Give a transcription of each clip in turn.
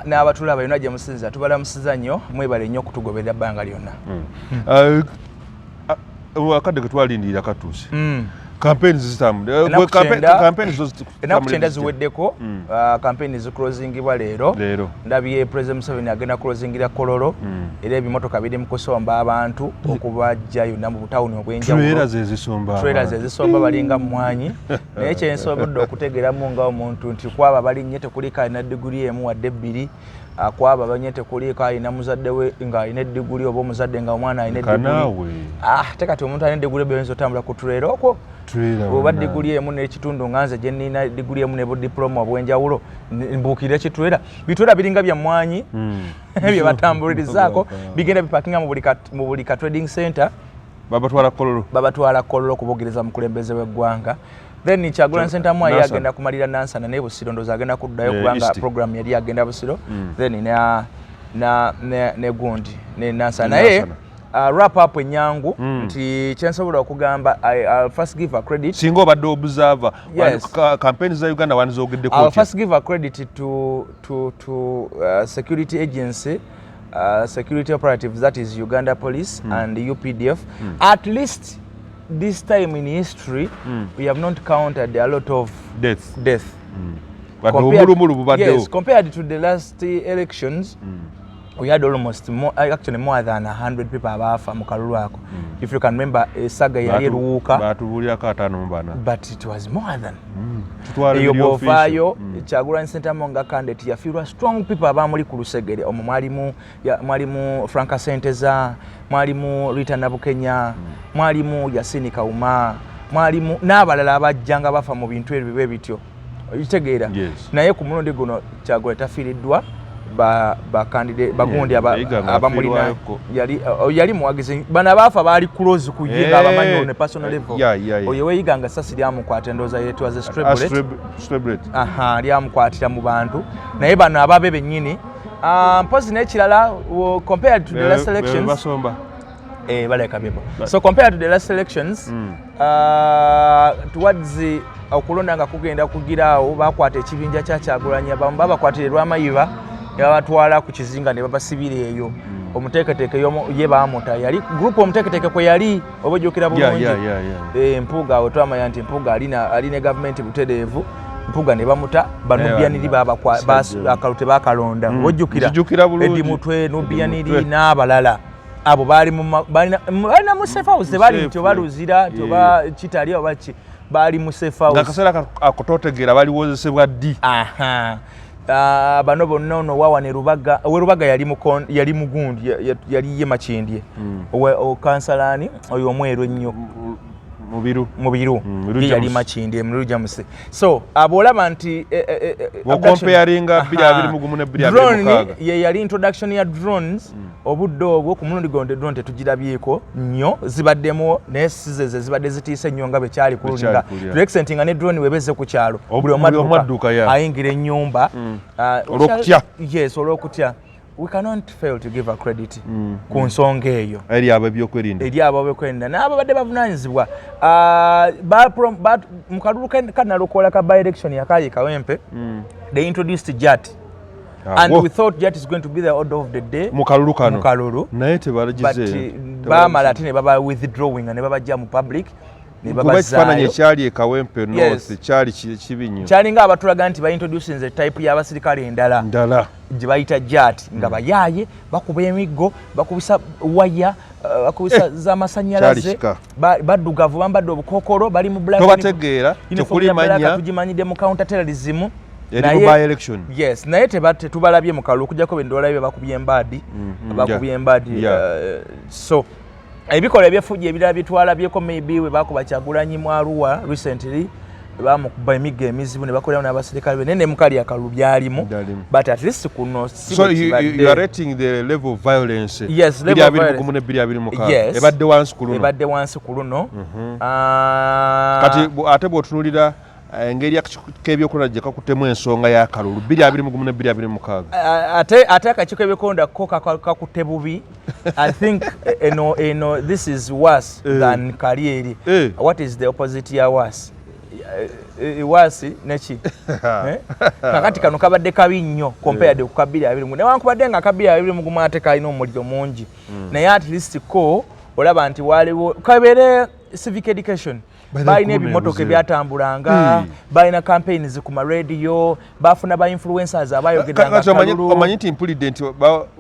N'abatulaba yonna gye musinza, tubalamusiza nnyo. Mwebale nnyo okutugoberera bbanga lyonna. Akadde ketwalindirira katuuse. Campaigns zitambudde. Campaigns zo Ennaku 90 ziweddeko. Campaign ziclosingibwa leero. Leero. Ndabye President Museveni agenda closingira Kololo, era ebimotoka biri mu kusomba abantu okubajja yonna mu butawuni obw'enjawulo. Trailer zezisomba. Trailers ezisomba balinga mmwanyi. Naye kyensobodde okutegeramu nga omuntu nti kwaba balinnye tekuliko alina diguli emu wadde ebbiri. Kwaba balinnye tekuliko alina muzadde we ng'alina eddiguli oba omuzadde nga omwana alina eddiguli. Kanaawe. Ah, te kati omuntu alina eddiguli ebyo otambula ku trailer okwo? Trailer oba bannange. Diguli emu n'ekitundu nga nze gye nnina, diguli emu ne budiploma obw'enjawulo, mbuukirire kitrailer? Bitrailer biringa bya mmwanyi bye batambulirizaako, bigenda bipakinga mu buli ka trading center. Babatwala Kololo. Babatwala Kololo okubogereza mukulembeze w'eggwanga. Then Kyagulanyi Ssentamu ye Nansana. agenda kumalira Nansana naye Busiro ndowooza agenda kuddayo, kubanga East. program yali agenda Busiro, then ne gundi ne Nansana. Ne Naye Nansana. Wrap up enyangu nti kyensobola okugamba, I'll first give a credit Singa obadde observer Yes. campaign za Uganda, wandizogeddeko I'll otya? first give a credit to security agency, security operatives, that is Uganda Police and the UPDF. At least this time in history, we have not counted a lot of death. Death. Wadde obulumulu bubaddewo. Yes, compared to the last elections, we had almost more, actually more than 100 people abaafa mu kalulu ako. If you can remember, esaga yali eruwuka. Batubuulirako 54. But it was more than Tutwala eyo. Ebiri Bw'ovaayo, official. Kyagulanyi Ssentamu nga candidate yafiirwa strong people abamuli ku lusegere. Omwo mwalimu mwalimu Frank Senteza, mwalimu Rita Nabukenya, mwalimu Yasini Kauma, mwalimu n'abalala abajjanga bafa mu bintu ebyo bwe bityo, okitegeera? Yes. Naye ku mulundi guno Kyagulanyi tafiiriddwa ba candidate bagundi Yiga nga abamulina. afiirwayoko. Yali muwagizi. Bano abaafa baali close ku ye, ng'abamanyi on a personal level. Oyo weeyiga nga sasi lyamukwata, endowooza yetwaze Ah, stray bullet. Stray bullet. Aha, lyamukwatira mu bantu. Naye bano ababe bennyini, ah, mpozi n'ekirala, compared to the last elections, basomba. Eh, baleka bebo. So compared to the last elections, towards okulonda nga kugenda kugiraawo, bakwata ekibinja kya Kyagulanyi, abamu babakwatira Erwamayiba ne babatwala ku kizinga ne babasibira eyo. Omuteeketeeke ye baamuta, yali group omuteeketeeke kwe yali, oba ojjukira bulungi. Eh, Mpuuga awo twamanya nti Mpuuga alina gavumenti butereevu. Mpuuga ne bamuta, banubianiri. Eh, Sajja. Akalulu tebakalonda, oba ojjukira? Nzijukira bulungi. Eddie Mutwe, Nubianiri Mutwe. n'abalala abo baali balina mu safe house, tebaali Safe. nti oba Luzira nti oba Kitali oba ki, baali mu safe house. Nga akaseera ako totegeera baliwozesebwa ddi. Aha. Ah, bano bonna ono wawa ne Rubaga, owe Rubaga yali mu yali mugundi, yali ye Makindye. Owe kansalani oyo omweru ennyo. Mubiru. Mubiru. Mubiru Ye yali James. Makindye, Mubiru James. So abo olaba nti Bw'okomparinga 2021 ne 2026. Drone ye yali introduction ya drones obudde obwo. Ku mulundi guno drone tetugirabyeko nnyo, zibaddemu naye sizeze zibadde zitiisa ennyo nga bwekyali ku Bwe kyali nga kulya. to extent nga ne drone webeze ku kyalo, buli omu buli omu adduka, adduka, yeah. ayingira ennyumba. Ah, Olw'okutya. Yes, olw'okutya. We cannot fail to give a credit ku nsonga eyo eri abo ebyokwerinda, eri abo ab'okwerinda n'ababadde bavunaanyizibwa. Ah, mu kalulu ka Nalukoola ka by election yakali Kawempe, they introduced JAT and we thought JAT is going to be the order of the day mu kalulu kano. Mu kalulu. Naye But tebalagizeeyo. baamala ate ne baba withdrawing ne babajja mu public ne Kuba ekifaananyi babazaayo. ekyali e Kawempe North kyali kibi nnyo. Kyalinga abatulaga nti baintroducinze type y'abasirikale endala ndala gye bayita JAT, nga bayaaye, bakuba emiggo, bakubisa waya, bakubisa z'amasannyalaze. Kyali kika. Baddugavu, bambadde obukookolo, bali mu black Tobategeera, uniform tekuli ya black. manya. Tugimanyidde mu counter terrorism. Eri mu by election. Yes, naye tetubalabye mu kalulu okujjako bendolabye bakubye embaadi, bakubye embaadi. So ebikolwa ebyefujja ebirala byetwalabyeko, maybe we bakuba Kyagulanyi mu Arua recently, bamukuba emiggo emizibu ne bakolerawo n'abasirikale be, naye ne mukali akalulu byalimu. Byalimu. But at least kuno si So bwe kibadde. you are rating the level of violence Yes, level of 2021 ne 2026 Yes. ebadde wansi ku luno? Ebadde wansi ku luno. Ah, Kati ate bw'otunuulira engeri akakiiko k'ebyokulonda gye kakuttemu ensonga y'akalulu 2021 ne 2026? Ate akakiiko ebyokulonda ko kakutte bubi. I think eno this is worse than kali eri. What is the opposite ya worse? Iwasi neki. Eh? Kakati kano kabadde kabi nnyo compared ku ka 2020, newankubadde nga ka 2021 ate kalina omuliro mungi, naye at least ko olaba nti waliwo kabeere civic education. By the Balina way, ebimotoka ebuzeewo. Ebyatambulanga, balina campaigns ku maradiyo, bafuna ba influencers abayogeranga Kati akalulu. Omanyi nti mpulidde nti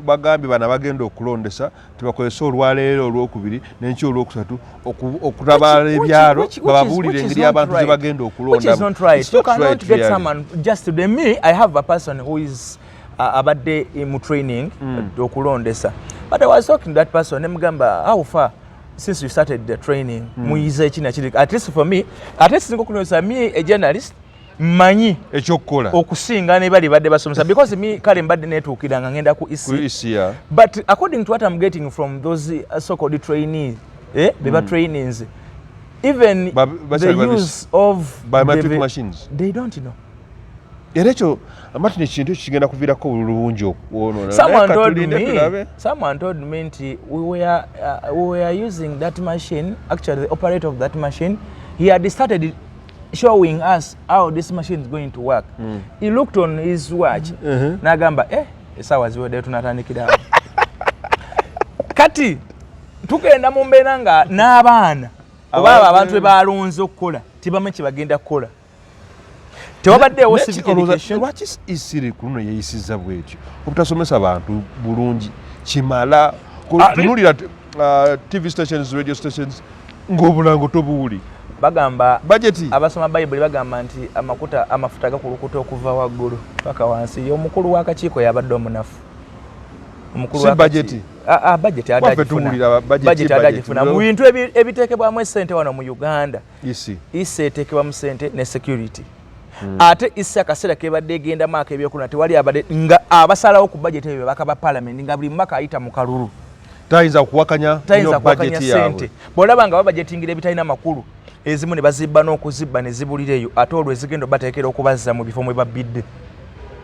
bagambye bano abagenda okulondesa tibakozesa olwaleero, olwokubiri n'enkya olwokusatu okutabaala ebyalo, bababuulire engeri abantu gye bagenda Which is not right. It's You not cannot right, get really. someone just to me. I have a person who is abadde mu training okulondesa, but I was talking to that person, nemugamba, "How far since you started the training? Muyize eki nakiri?" At least for me, at least singa okulondesa, me a journalist, mmanyi ekyokukola okusinga ne bali badde basomesa, because me kale mbadde netuukira nga ngenda ku ku EC. EC. But according to what I'm getting from those so-called trainees, beba trainings, even the bakyali babisi. Use of Biometric the, machines. They don't know. Era ekyo amati nekintu ekyo kigenda kuviirako obululu bungi okwonoona. Someone Naye told katulinde me, tulabe. someone told me nti we were using that machine. Actually, the operator of that machine, he had started showing us how this machine is going to work. He looked on his watch, n'agamba, "Eh, essaawa ziweddeyo, tunatandikirawo." Kati tugenda mu mbeera nga n'abaana oba abo abantu be balonze okukola tibamanyi kye bagenda kukola. Tewabaddeewo Naye civic olowooza education. Lwaki EC ku luno yeeyisizza bwetyo, obutasomesa bantu bulungi kimala? Ah, Tunulira TV stations, radio stations, ng'obulango tobuwuli. Bagamba Budget. Abasoma Bayibuli bagamba nti amakuta amafuta gakulukuta okuva waggulu paka wansi. Omukulu w'akakiiko yabadde omunafu. Omukulu Si budget. Ah, ah, budget ate Waffe agifuna. tuwulira budget, Budget ate budget. agifuna. Mu bintu ebiteekebwamu essente wano mu Uganda, EC. EC eteekebwamu sente ne security. Ate EC akaseera kebadde egendamu ak'ebyokulonda, tewali abadde nga abasalawo ku budget ebyo bakaba parliament, nga buli mubaka ayita mu kalulu. Tayinza kuwakanya Tayinza nnyo kuwakanya budget yaabwe. sente. Bw'olaba nga babajetingira ebitalina makulu, ezimu ne bazibba n'okuzibba ne zibulira eyo, ate olwo ezigenda obateekera okubazza mu bifo mwe babbidde.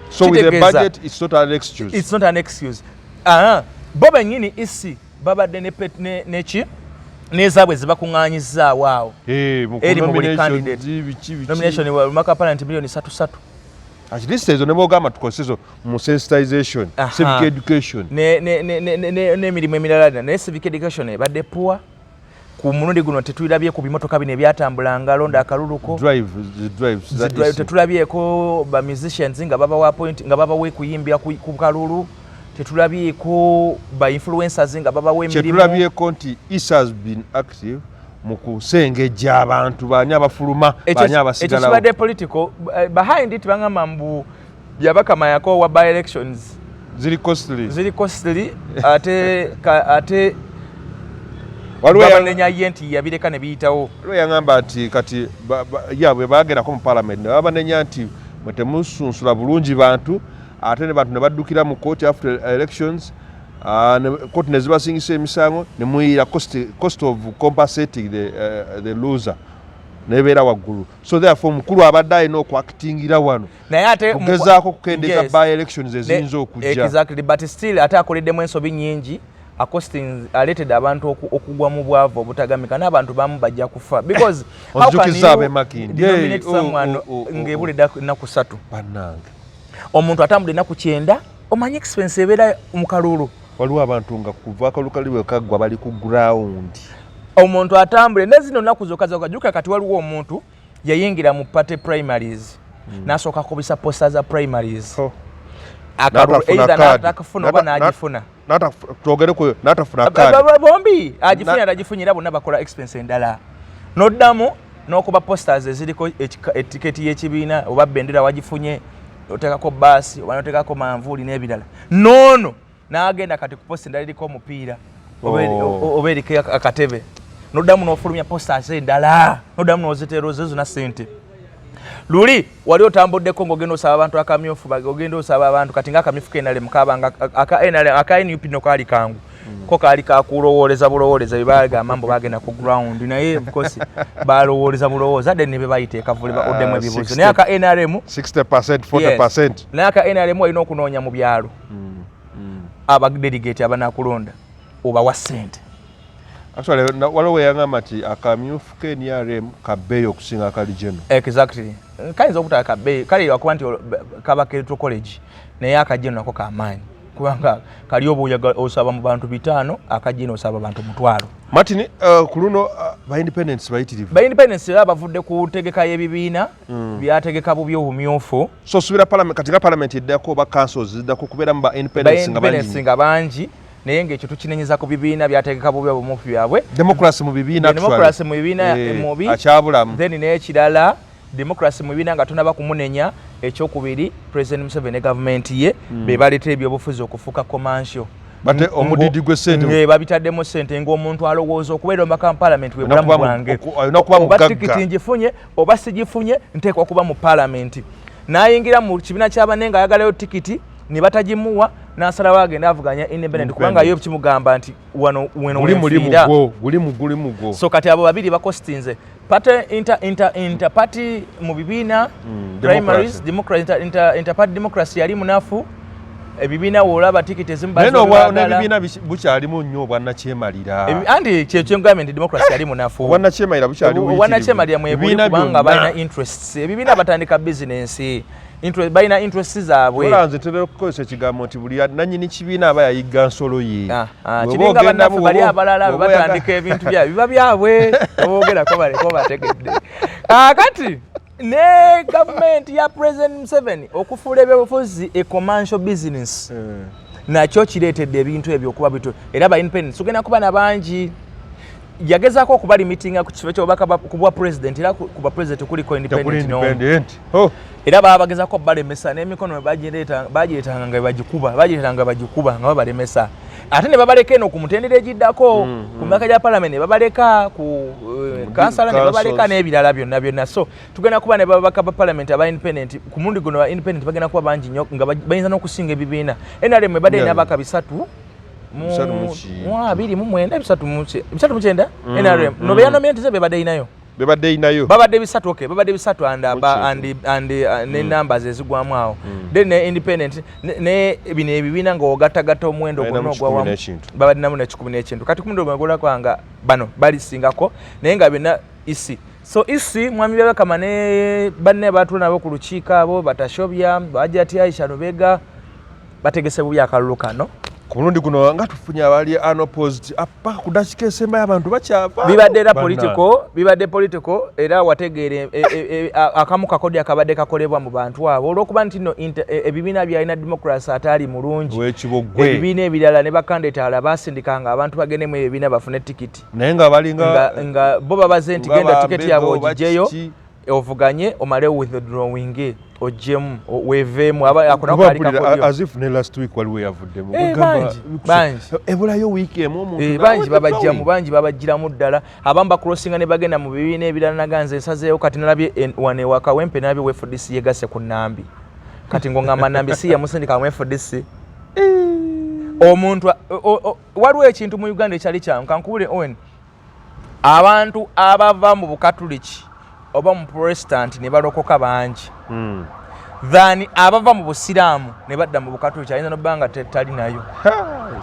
So with the Kitegeeza- budget, it's not an excuse. It's not an excuse. Ah, bo bennyini EC babadde ne neki n'ezaabwe zebakuŋŋaanyizzaawo awo. Mu Eri mu buli nominations, candidate. biki, biki. Nomination lumaka parliament miliyoni 3 3. At least ezo ne bwogamba tukozese ezo mu sensitization, civic education. N'emirimu emirala, naye civic education ebadde poor ku mulundi guno. Tetulabye ku bimotoka bino ebyatambulanga londa akaluluko. Drive, the drives za EC. Tetulabyeko ba musicians nga babawa point, nga babawa ekuyimbira ku kalulu. Tetulabyeko ba influencers nga babawa emirimu. Kyetulabyeko nti EC has been active mu kusengejja abantu, baani abafuluma, baani Ekyo abasigalawo. kibadde political. Behind it bangamba mbu Byabakama yakoowa by elections. Ziri costly. Ziri costly, ate ate Waliwo babanenya ye nti yabireka ne biyitawo. Waliwo yaŋŋamba nti kati ya bwe bagendako mu parliament ne babanenya nti mwe temusunsula bulungi bantu, ate ne bantu ne baddukira mu kooti after elections, kooti ne zibasingisa emisango ne muyira cost of compensating the loser nebeera waggulu. So therefore omukulu abadde alina okuactingira wano Naye ate kugezaako kukendeeza Yes. by elections eziyinza okujja. Exactly, but still ate akoleddemu ensobi nyingi. Accosting aleetedde abantu okugwa mu bwavu obutagamika, n'abantu bamu bajja kufa, because how can Onzijukizza you ab'e Makindye. denominate Oh, someone oh. ng'ebula ennaku 3? Bannange. Omuntu atambula ennaku 90, omanyi expense ebeera mu kalulu. Waliwo abantu nga kuva akalulu kali bwe kaggwa bali ku ground. Omuntu atambule ne zino nnaku zokka zokka. Jjuka kati waliwo omuntu yayingira mu party primaries, n'asooka akubisa poster za primaries. Oh. Akalulu N'atafuna either card. n'atakafuna oba n'agifuna. Twogere ku n'atafuna card. Bombi agifunye, atagifunye, era bonna bakola expense endala. Noddamu n'okuba posters eziriko etiketi y'ekibiina oba bendera wagifunye, oteekako baasi oba noteekako manvuuli n'ebirala. Noono n'agenda kati ku poster endala eriko omupiira Oh. oba eriko akatebe, noddamu n'ofulumya posters endala, noddamu n'oziteera ozo zonna sente. Luli wali otambuddeko ng'ogenda osaba abantu akamyufu, ogenda osaba abantu kati ng'akamyufu ka NRM kabanga aka NRM, aka NUP no kaali kangu, ko kaali kakulowooleza bulowooleza. Bye bagamba mbu bagenda ku ground, naye of course balowooleza bulowooza, then ne be bayita ekavule oddemu ebibuuzo. 60. Naye aka NRM 60%, 40%. Yes. Naye aka NRM olina okunoonya mu byalo abadelegate abanakulonda, obawa ssente. Actually, waliwo yangamba nti akamyufu ke NRM kabbeeyi okusinga akali geno. Exactly, kayinza obutaba kabbeeyi, kale lwakuba nti kaba electoral college, naye akajeno nako kamaanyi, kubanga kali oba osaba mu bantu 500, akajeno osaba bantu 1000. Martin, ku luno ba independents bayitirivu. Ba independents era bavudde ku ntegeka y'ebibiina, byategeka bubi obumyufu. So subira parliament, kati nga parliament eddako oba councils ziddako kubeeramu ba independents nga bangi. Nga bangi, naye ng'ekyo tukinenyeza ku bibiina, byategeka bubi obumyufu byabwe. Democracy mu bibiina. Democracy mu bibiina mubi. Akyabulamu. Then n'ekirala, democracy mu bibiina nga tonaba kumunenya. Ekyokubiri, President Museveni ne gavumenti ye be baleetera ebyobufuzi okufuuka commercial. Bate omudidi gw'essente. Babitaddemu ssente, ng'omuntu alowooza okubeera omubaka mu parliament bwe bulamu bwange, oba tikiti ngifunye oba sigifunye, nteekwa kuba mu parliament. N'ayingira mu kibiina ky'abanne ng'ayagalayo tikiti ne batagimuwa, n'asalawo agenda avuganya independent, kubanga yo kimugamba nti wano weno wenfiira. Guli mugwo. So kati abo babiri bakostinze party inter inter inter party mu bibiina, primaries democracy, inter, inter, inter party democracy yali munafu. Ebibiina woolaba tikiti ezimu. N'ebibiina bukyalimu nnyo obwannakyemalira. Anti kyekyo ngambye nti democracy yali munafu. Obwannakyemalira bukyali. Obwannakyemalira mwebuli, kubanga balina interests. Ebibiina batandika bizinensi, balina interests zaabwe. Nze ntera okukozesa ekigambo nti buli nanyini kibiina aba yayigga nsolo ye. Ah, ah, kiringa bannaffe bali abalala bwe batandika ebintu byabwe, biba byabwe, obogerako baleko bategedde. Kakati ne gavumenti ya President Museveni okufuula ebyobufuzi e commercial business, nakyo kireetedde ebintu ebyo okuba bito. Era ba independence tugenda kuba nabangi. Yagezaako okuba limitinga ku kifo kyobubaka ku bwa president, era ku bwa president kuliko independent no. Oh. Era baba bagezaako balemesa n'emikono, bagireetanga nga bagikuba, bagireetanga bagikuba nga babalemesa, ate ne babaleka eno ku mutendera egiddako, ku myaka gya parliament ne babaleka, ku kansala ne babaleka n'ebirala byonna byonna. So tugenda kuba ne babaka ba parliament aba independent. Ku mulundi guno ba independent bagenda kuba bangi nnyo, nga bayinza n'okusinga ebibiina. NRM ebadde erina ababaka 329, 339. NRM no beyanomye nti ze bebadde erinayo. Bebadde inayo. Babadde 3, okay, babadde 3 and and and ne numbers ezigwamu awo. Then ne independent ne bino ebibiina nga ogattagatta omuwendo gwonna ogwawamu, babadde namu nekikumi n'ekintu. Kati ku mulundi guno golakanga bano balisingako, naye nga byonna EC. So EC, mwami Byabakama ne banne batuula nabo ku lukiiko, abo batashobya bajati Aisha Lubega, bategese bubi akalulu kano. Ku mulundi guno nga tufunye abali unopposed paka ku dakiika esembayo, abantu bakyava. Bibadde era political, bibadde political. Era wategeere akamu kakodi akabadde kakolebwa mu bantu abo, olw'okuba nti no ebibiina byalina democracy ataali mulungi. Ebibiina ebirala ne bakandidate alala basindikanga abantu bagende mu ebibiina bafune tikiti. Naye nga balinga nga bo babaze nti genda tiketi yabwe ogigyeyo, ovuganye, omale withdrawing, oggyemu, weeveemu. As if ne last week waliwo yavuddemu. Eh, bangi bangi. Ebulayo wiiki emu omuntu. Eh, bangi babajjamu, bangi babagiramu ddala. Abamu bacrossinga ne bagenda mu bibiina ebirala. Naganze nsazeeyo kati nalabye wano ewaka wempe, nalabye we FDC yegasse ku Nambi. Kati ngongamba Nambi si yamusindika mu FDC omuntu. Waliwo ekintu mu Uganda ekyali kyangu, kankubule Owen. Abantu abava mu Bukatuliki oba mu Protestant ne balokoka bangi than abava mu Busiraamu ne badda mu Bukatuliki. Ayinza nobba nga tali nayo.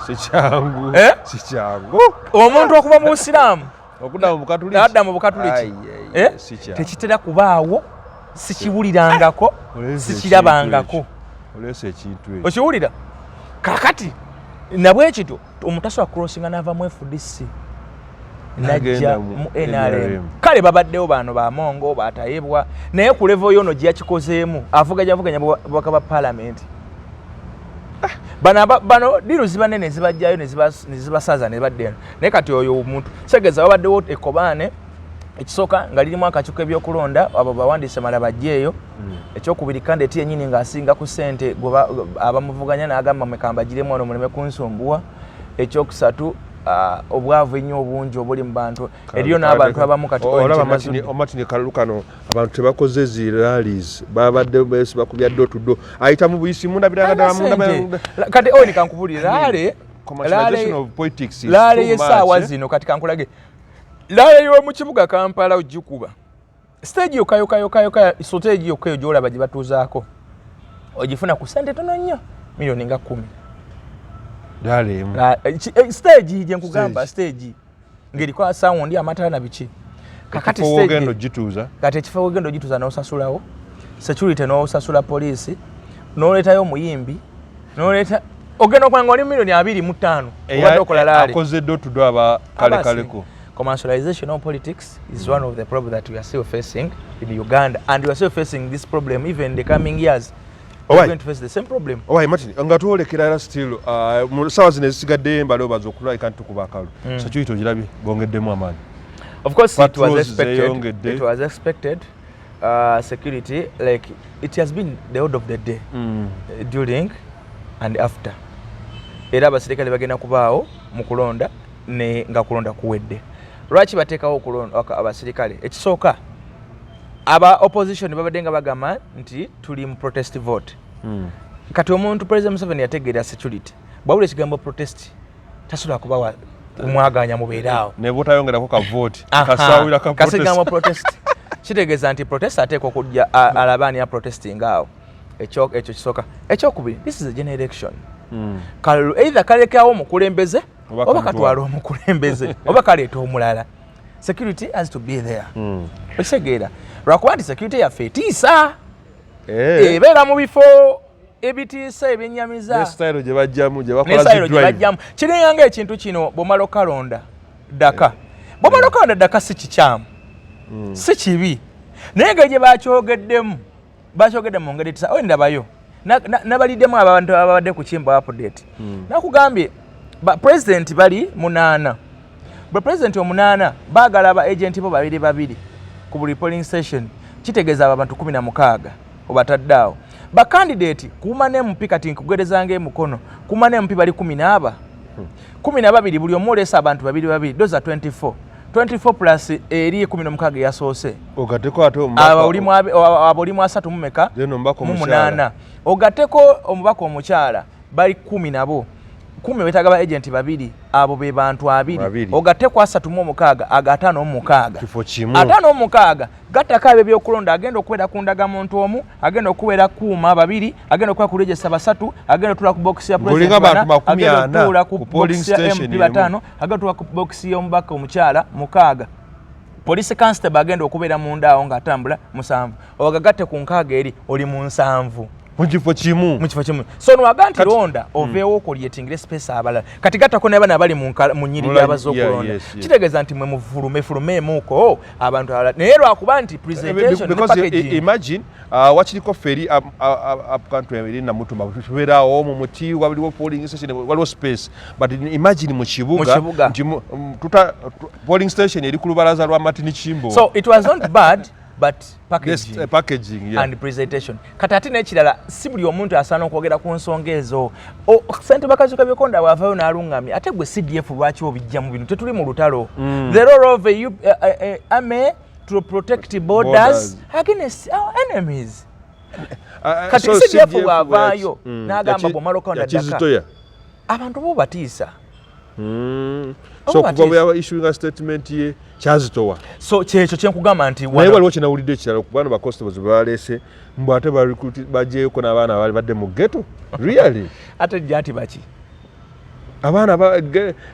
Sikyangu. Eh? Sikyangu. Omuntu okuva mu Busiraamu okudda mu Bukatuliki, nadda mu Bukatuliki, eh? Tekitera kubaawo, sikiwulirangako, sikirabangako. Oleese ekintu ekyo. Okiwulira? Kakati nabwekityo omuntu asobola crossinga n'ava mu FDC najja mu NRM. Kale babaddewo bano bamongo batayebwa, naye ku level yono gye yakikozeemu, avuganya avuganya bubaka ba palamenti bano bano deal ziba nene, zibajjayo ne zibasaza ne badda eno. Naye kati oyo omuntu segeza wabaddewo ekkobaane ekisooka nga lirimu akakiiko ebyokulonda, abo bawandiise mala bajjeeyo. Ekyokubiri, candidate yennyini ng'asinga ku ssente abamuvuganya, n'agamba mwekambagiremu wano muleme kunsumbuwa. Ekyokusatu, obwavu ennyo obungi obuli mu bantu. Eriyo n'abantu abamu kati olaba Martin, kalulu kano abantu tebakoze zi rallies, babadde besi bakubya door to door, ayita mu buyisi munda biragala munda. Kati oyo kankubulire, rally rally y'essaawa eh? zino, kati kankulage rally y'omu kibuga Kampala, ogikuba stage yokka yokka yokka yokka, stage yokka eyo gyolaba gye batuuzaako, ogifuna ku sente tono nnyo, miliyoni nga 10. Stage gye nkugamba, stage. Ng'eriko sound, amataala na biki. Kakati Ekifo stage- wogenda ogituuza. Kati ekifo wogenda ogituuza, n'osasulawo security, n'osasula poliisi, n'oleetayo omuyimbi, n'oleeta, ogenda okuba nga oli miliyoni 25 obadde okola rally. Akoze door to door aba kale Abasi. Kaleko. Commercialization of politics is one of the problems that we are still facing in Uganda, and we are still facing this problem even in the coming years. We are Alright. going to face the same problem. Owaye Martin, nga twolekera era still mu ssaawa zino ezisigaddeyo embala obaza okulabika nti tukuba akalulu, security ogirabye bongeddemu amaanyi? Of course, it was Patrols expected. zeeyongedde. It was expected. Security, like it has been the order of the day during and after. Era abasirikale bagenda kubaawo mu kulonda ne nga kulonda kuwedde. Lwaki bateekawo abasirikale? Ekisooka, aba opposition babadde nga bagamba nti tuli mu protest vote. Kati omuntu, President Museveni yategeera security, bwawula ekigambo protest tasobola kubawa kumwaganya mubeeraawo. Ne bwotayongerako ka vote kasawira ka Kasigambo protest. Protest kitegeeza nti protest ateekwa okujja alabe ani aprotesting awo. Ekyo kisooka. Ekyokubiri, this is a general election. Kalulu either kalekawo omukulembeze oba oba kamutwala. Katwala omukulembeze oba kaleeta omulala. Security has to be there. Okitegeera, lwakuba nti security yaffe etiisa, ebeera mu bifo ebitiisa, ebyenyamiza. Ne style gye bajjamu, gye bakola Ne style zi gye drive. bajjamu kiringa nga ekintu kino, bw'omala okalonda ddaka, bw'omala okalonda ddaka, si kikyamu, si kibi, naye engeri gye bakyogeddemu, bakyogedde mu ngeri etisa. Oyo ndabayo nabaliddemu abantu ababadde ku Kimbo Update. Nakugambye ba president bali munaana, bwe president omunaana baagala aba agent bo babiri babiri ku buli polling station, kitegeeza abo abantu 16 obatadde awo. Ba candidate kuma ne MP, kati nkugerezanga emukono, kuma ne MP bali kumi n'aba, 12, buli omu oleesa abantu babiri babiri, those are 24. 24 plus eri 16 eyasoose. Ogatteko ate omubaka- Abo olimu asatu mu meka? Then omubaka Mu omukyala. munaana. Ogatteko omubaka omukyala, bali 10, nabo 10 betaaga ba agent babiri, abo be bantu 20. 20. Ogatteko 36, aga 56. Kifo kimu. 56, gattako abo ebyokulonda, agenda okubeera ku ndagamuntu omu, agenda okubeera kuuma babiri, agenda okubeera ku register basatu, agenda okutuula ku box ya Ng'olinga president bana, abantu makumi agenda ana okutuula ku ku polling box ya station MP emu. bataano, agenda okutuula ku box y'omubaka omukyala mukaaga, police constable agenda okubeera munda awo ng'atambula musanvu, ogagatte ku nkaaga eri, oli mu 70. Mu kifo kimu. Mu kifo kimu. So nwaga nti londa oveewo ocreatingire space abalala. Kati gattako n'abaana abali mu nnyiriri abazze okulonda, kitegeeza nti mwe mufulume fulumeemuuko abantu abalala, naye lwakuba nti presentation ne Because packaging. Imagine wakiriko ffe eri up country eri Namutumba, tubeerawo mu muti, waliwo polling station, waliwo space, but imagine mu Mu kibuga kibuga. nti polling station eri ku lubalaza lwa Martin Kimbo. So it was not bad, but Yes, packaging packaging, yeah. and presentation. Kati ate n'ekirala, si buli omuntu asaana okwogera ku nsonga ezo. Ssentebe Kazuka Byekonda bw'avaayo n'aluŋŋamya, ate gwe CDF lwaki obijja mu bino? Tetuli mu lutalo. The role of a army to protect borders Borders. against our enemies. Kati So CDF CDF bw'avaayo n'agamba bw'omala okulonda ddaka. Yakizitoya. Abantu bo batiisa. So Oba kuva bwe batiisa. yaba issuinga statement ye, kyazitowa. So kyekyo kyenkugamba nti Naye waliwo kyenawulidde ekirala ku bano ba constables bebaleese, mbu ate bagyeyoko n'abaana abaali badde mu ghetto, really? Ate jja nti baki? Abaana ba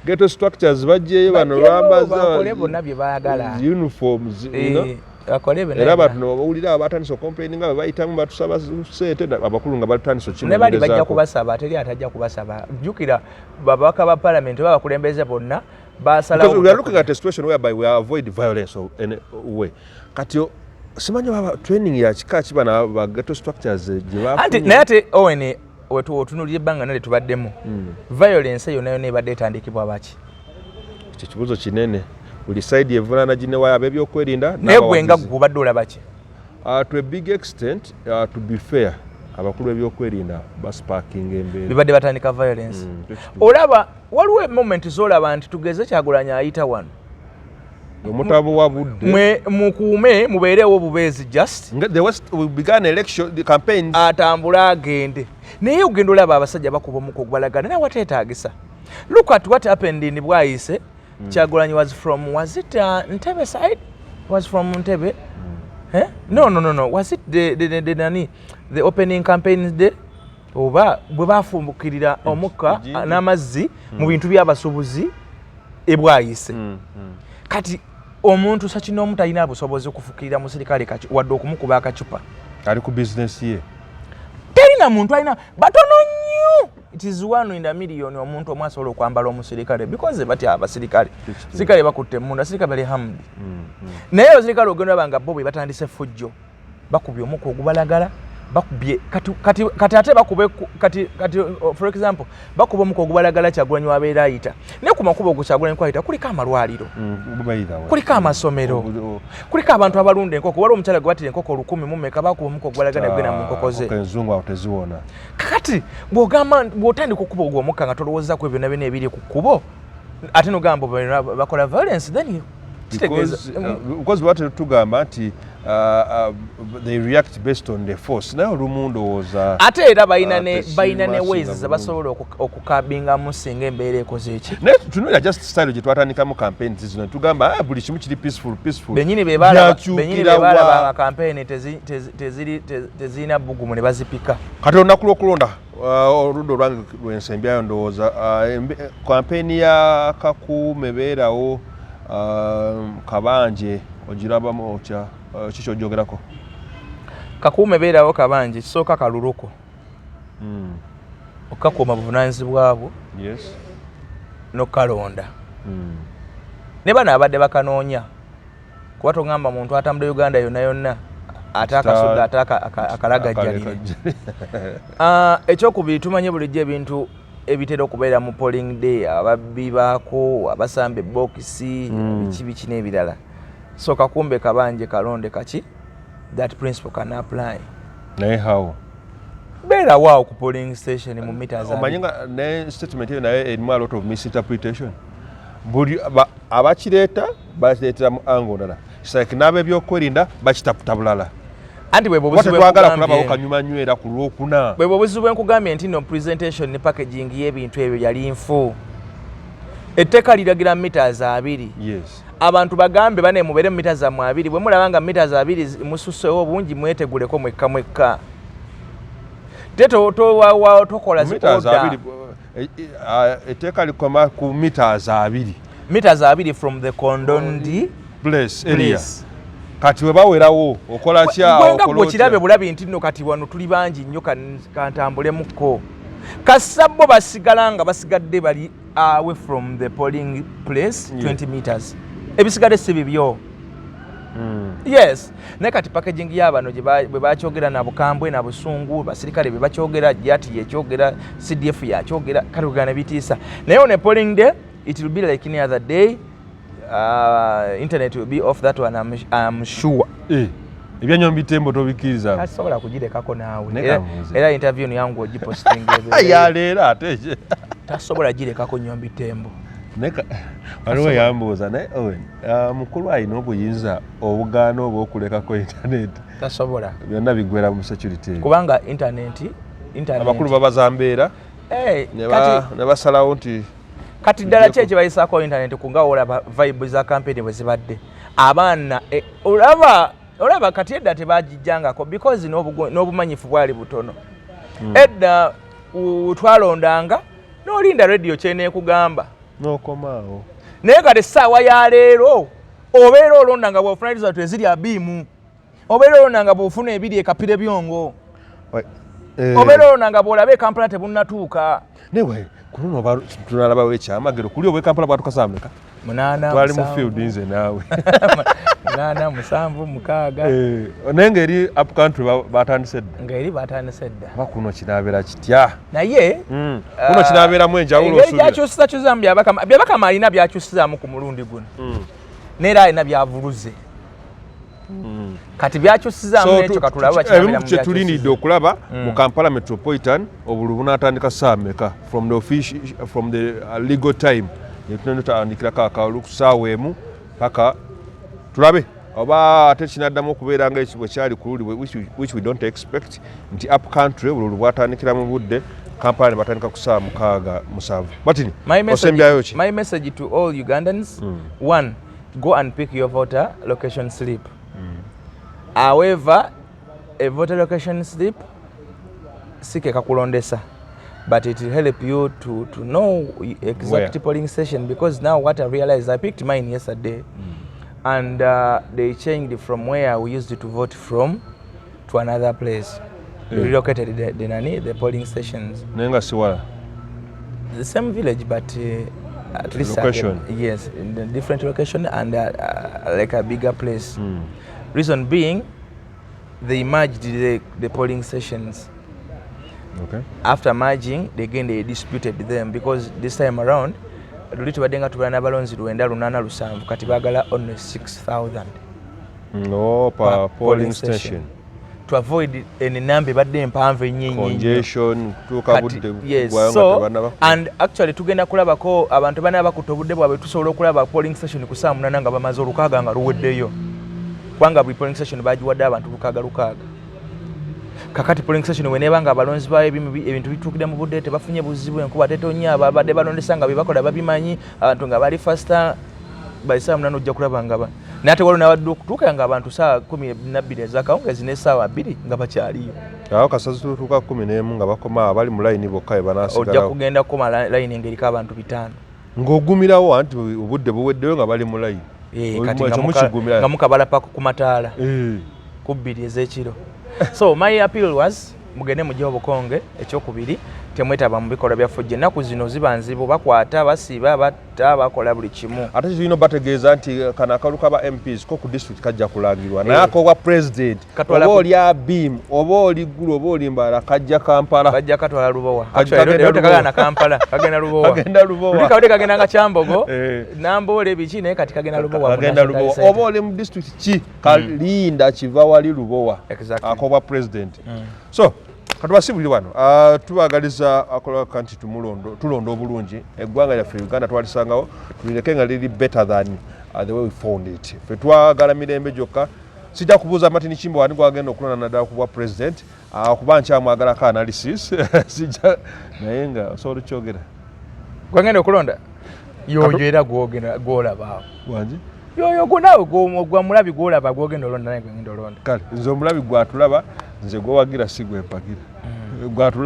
ghetto structures bajjeyo bano. Bajjeyo, bambaza bakole bonna bye baagala. Uniforms, you know? Eh, bakole byonna Era bye abantu nobawulira abatandise ocomplaininga, bwe bayitamu batusaba sente, abakulu nga batandise Ne bali bajja okinoonyerezaako. kubasaba, teri atajja kubasaba. Jjukira babaka ba palamenti oba abakulembeze bonna basalawo. Because we are looking at a situation whereby we avoid violence of any way. Kati simanyi baba training ya kika ki bano ba ghetto structures gye Anti bafunye. naye ate Owen, otunuulira ebbanga nale tubaddemu, violence yonna yonna ebadde etandikibwa baki? Ekyo kibuuzo kinene, buli side evunaana ginne waayo, ab'ebyokwerinda Naye gwe nga n'abawagizi. gwe obadde olaba ki? To a big extent, to be fair, abakulu b'ebyokwerinda basparkinga embeera. Bibadde batandika violence. Ekyo Olaba waliwo moment zolaba nti tugeze Kyagulanyi ayita wano, Omutabo budde. Mwe mukuume, mubeerewo obubeezi just Nga the West, we began election the campaigns. Atambule agende, naye ogenda olaba abasajja bakuba omuko ogubalagana naye wateetagisa. Look at what happened in Bwayise. Kyagulanyi was from, was it Ntebe side? Was from Ntebe, eh? No, no, no, no. Was it the nani, the opening campaigns day, oba bwe bafumbukirira omukka Ejinja. n'amazzi mu bintu by'abasuubuzi? Ebwayise. Kati omuntu sakinoomu talina busobozi okufukirira musirikale wadde okumukuba akacupa. Ali ku bizinesi ye. Terina muntu alina, batono nnyo. It is one in a million omuntu omu asobola okwambala omusirikale, because batya abasirikale. Sirikale bakutte emmundu, asirikale bali hamdi. Naye abasirikale ogenda olaba nga bo bwe batandise effujjo, bakubye omukka ogubalagala, bakubye kati ate bakube kati for example, bakuba omukka ogubalagala Kyagulanyi wabeera ayita, naye ku makubo ogwo Kyagulanyi kwayita kuliko amalwaliro, By the way. kuliko amasomero, kuliko abantu abalunda enkoko. Waliwo omukyala gwe batira enkoko 1000 mumeka, bakuba omukka ogubalagala negenda mu nkoko ze. Enkoko enzungu awo teziwona. Kakati bw'ogamba, bw'otandika okuba ogwo omukka nga tolowoozaku ebyo byonna byonna ebiri ku kkubo, ate nogamba bakola violence, then kitegeeza Because baba tugamba nti they react based on the force, naye olumu ndowooza Ate era balina ne tekirina balina ne singa ways bulungi. zebasobola okukabingamu singa embeera ekoze eki. Naye tunuulira just style gye twatandikamu campaigns zino, tugamba, "Ah, buli kimu kiri peaceful, peaceful." Benyini be benyini Byakyukira be balaba wa? nga campaign tezirina bbugumu ne bazipika. Kati olunaku lw'okulonda, oludda olwange lwensembyayo, ndowooza campaign ya Kakuume beerawo, Kabanje ogirabamu otya? Kiki ogyogerako? Kakuume beerawo, Kabanje, kisooka kaluluko okukakuuma buvunanyizibwa bwo n'okukalonda. Ne bano abadde bakanoonya, kuba togamba muntu atambula Uganda yonna yonna ate akasudde ate akalagajjalire. Ah, ekyokubiri, tumanye bulijjo ebintu ebitera okubeera mu polling day, ababbi baako, abasamba ebokisi, biki biki n'ebirala. So kakumbe, Kabanje, kalonde kaki, that principle can apply. Naye how? Beerawo awo ku polling station mu meters Omanyi 20. nga ne statement eyo naye erimu a lot of misinterpretation. Buli abakireeta bakireetera mu angle ndala. It's like n'ab'ebyokwerinda bakitaputa bulala. Anti bwe Kuba buzibu tetwagala bwe kulabawo nkugambye. Kanyumanywera ku Lwokuna. Bwe buzibu bwe nkugambye nti no presentation ne packaging y'ebintu ebyo yali nfu. Etteeka liragira meters 20. Abantu bagambe bane mubeere mu mita zammwe 20. Bwe mulaba nga meters 20 mususseewo obungi, mweteguleko mwekka mwekka. Te tokola zi Meters order. 20, etteeka likoma ku meters 20. Meters 20 from the cordoned place area. Place. Kati we bawerawo okola kya? Gwe nga Okola gwe kirabe otya? bulabi nti nno kati wano tuli bangi nnyo, kantambulemuko. Kassa bo basigala nga basigadde bali away from the polling place 20 meters, ebisigadde si bibyo. Yes, naye kati packaging y'abano bwe bakyogera na bukambwe na busungu, basirikale bwe bakyogera, jati yekyogera, CDF yakyogera, kati kugana bitiisa. Naye on a polling day it will be like any other day. Internet will be off, that one I'm sure. Eh, ebya Nyombi Thembo tobikkiriza? Tasobola kugirekako naawe. Ne kamuuze. Era interview yangu ogiposting. Yaleero ate Tasobola girekako Nyombi Thembo. Waliwo yambuuza, naye Owen, mukulu alina obuyinza obugaana oba okulekako internet? Tasobola. Byonna biggwera mu security eyo. Kubanga internet Abakulu babaza mbeera Eh, ne kati ne basalawo nti Kati ddala ki ekibayisaako internet? Kunga olaba vibe za campaign bwe zibadde, abaana olaba kati edda tebagijjangako because n'obumanyifu bwali butono. Edda twalondanga n'olinda radio kyeneekugamba. N'okomaawo. Naye kati essaawa ya leero obeera olonda nga bw'ofuna result eziri abiimu, obeera olonda nga bw'ofuna ebiri ekapire byongo, obeera olonda nga bw'olaba ekampala tebunnatuuka. Naye ku luno oba tunalabawo ekyamagero kuli obwe Kampala bwatuka meka? 8. Twali mu 7. field nze naawe. 8, 7, 6. Eh, naye ng'eri up country batandise dda. Ng'eri batandise dda. Oba kuno kinaabeera kitya? Naye Kuno kinaabeeramu enjawulo engeri osuubira? gyakyusiza kyusizamu Byabakama, Byabakama alina byakyusizaamu ku mulundi guno, neera alina byavuluze. Kati byakyusizaamu So, n'ekyo katulabe ebimu bakinabeera mu kye tulindidde byakyusiza. okulaba mu Kampala Metropolitan, obululu bunaatandika saa meka from the offici- from the legal time netutandikirako akalulu ku saawa 1 paka tulabe oba ate kinaddamu okubeera nga bwe kyali ku luli, which we don't expect, nti up country obululu bwatandikira mu budde, Kampala ne batandika ku saa 6, 7. Martin, osembyayo ki? My message to all Ugandans: one, go and pick your voter location slip. However, a voter location slip si ke kakulondesa. But it will help you to know exact Where? Polling station, because now what I realized, I picked mine yesterday and they changed from where we used to vote from to another place. They relocated the nani, the polling stations. Naye nga siwala. The same village, but at least Location. Yes, in a different location and like a bigger place. Reason being, they merged the polling stations. After merging, they again, they disputed them because this time around luli tubadde nga tubala n'abalonzi 987, kati baagala only 6000 No, per pa polling station. To avoid enamba ebadde empanvu ennyo ennyo ennyo. Congestion, kutuuka Kati, budde yes, bugwayo nga so tebannaba. And actually tugenda kulabako abantu bana bakutte obudde bwabwe, tusobola okulaba polling station ku saa 8 nga bamaze 6 nga luweddeyo, kubanga buli polling station bagiwadde abantu lukaaga lukaaga. Kakati polling station weneeba nga abalonzi baayo ebintu bituukidde mu budde, tebafunye buzibu, enkuba tetonnya, ababadde balondesa nga byebakola babimanyi, abantu nga bali faster, by saa 8 ojja kulaba nga naye ate waliwo nabadde okutuuka nga abantu saa 12 ezakawungezi n'essaawa 2 nga bakyaliyo. Awo kasazi tutuuka 11 nga bakoma, abali mu layini bokka be Ojja banaasigalawo. Kugenda kukoma layini ng'eriko abantu 500. Ng'ogumirawo anti obudde buweddeyo nga bali mu layini. Kati Ekyo mukigumira. Nga mukabala paka ku mataala ku 2 ez'ekiro. So my appeal was, mugende mugye obukonge. Ekyokubiri, temwetaba mu bikolwa bya ffujjo. Ennaku zino ziba nzibu, bakwata, basiba, batta, bakola buli kimu. Ate kirina obategeeza nti kano akalulu kaba MPs ko ku district kajja kulangirwa, naye Eh. akobwa president Katwala oba oli Abim, oba oli Ggulu, oba oli Mbarara, kajja Kampala. Bajja katwala Lubowa. Kagenda Actually, era Lubowa. tekagenda Kampala, kagenda Lubowa. Kagenda Lubowa. Luli kabadde kagenda nga Kyambogo, Eh. Namboole, biki, naye kati kagenda Lubowa mu Kagenda National Lubowa. Center. Oba oli mu district ki, kalinda kiva wali Lubowa. Akobwa president. So katubasibuli wano. Tubagaliza akolaka nti tulonda obulungi eggwanga lyaffe Uganda, twalisangawo, tulireke nga liri better than the way we found it. Ffe twagala mirembe gyokka. Sijja kubuuza Martin Kimbo wani gwagenda okulonda naddala ku bwa president, kuba nkyamwagalako analysis sijja, naye nga osobola okyogera. Gwagenda okulonda yoyo era gwogenda gwolaba awo. Wangi? Yoyo gwo naawe gwa mulabi gwolaba gwogenda olonda, naye gwegenda olonda. Kale nze omulabi gwatulaba, nze gwewagira si gwempagira, gwatulaba.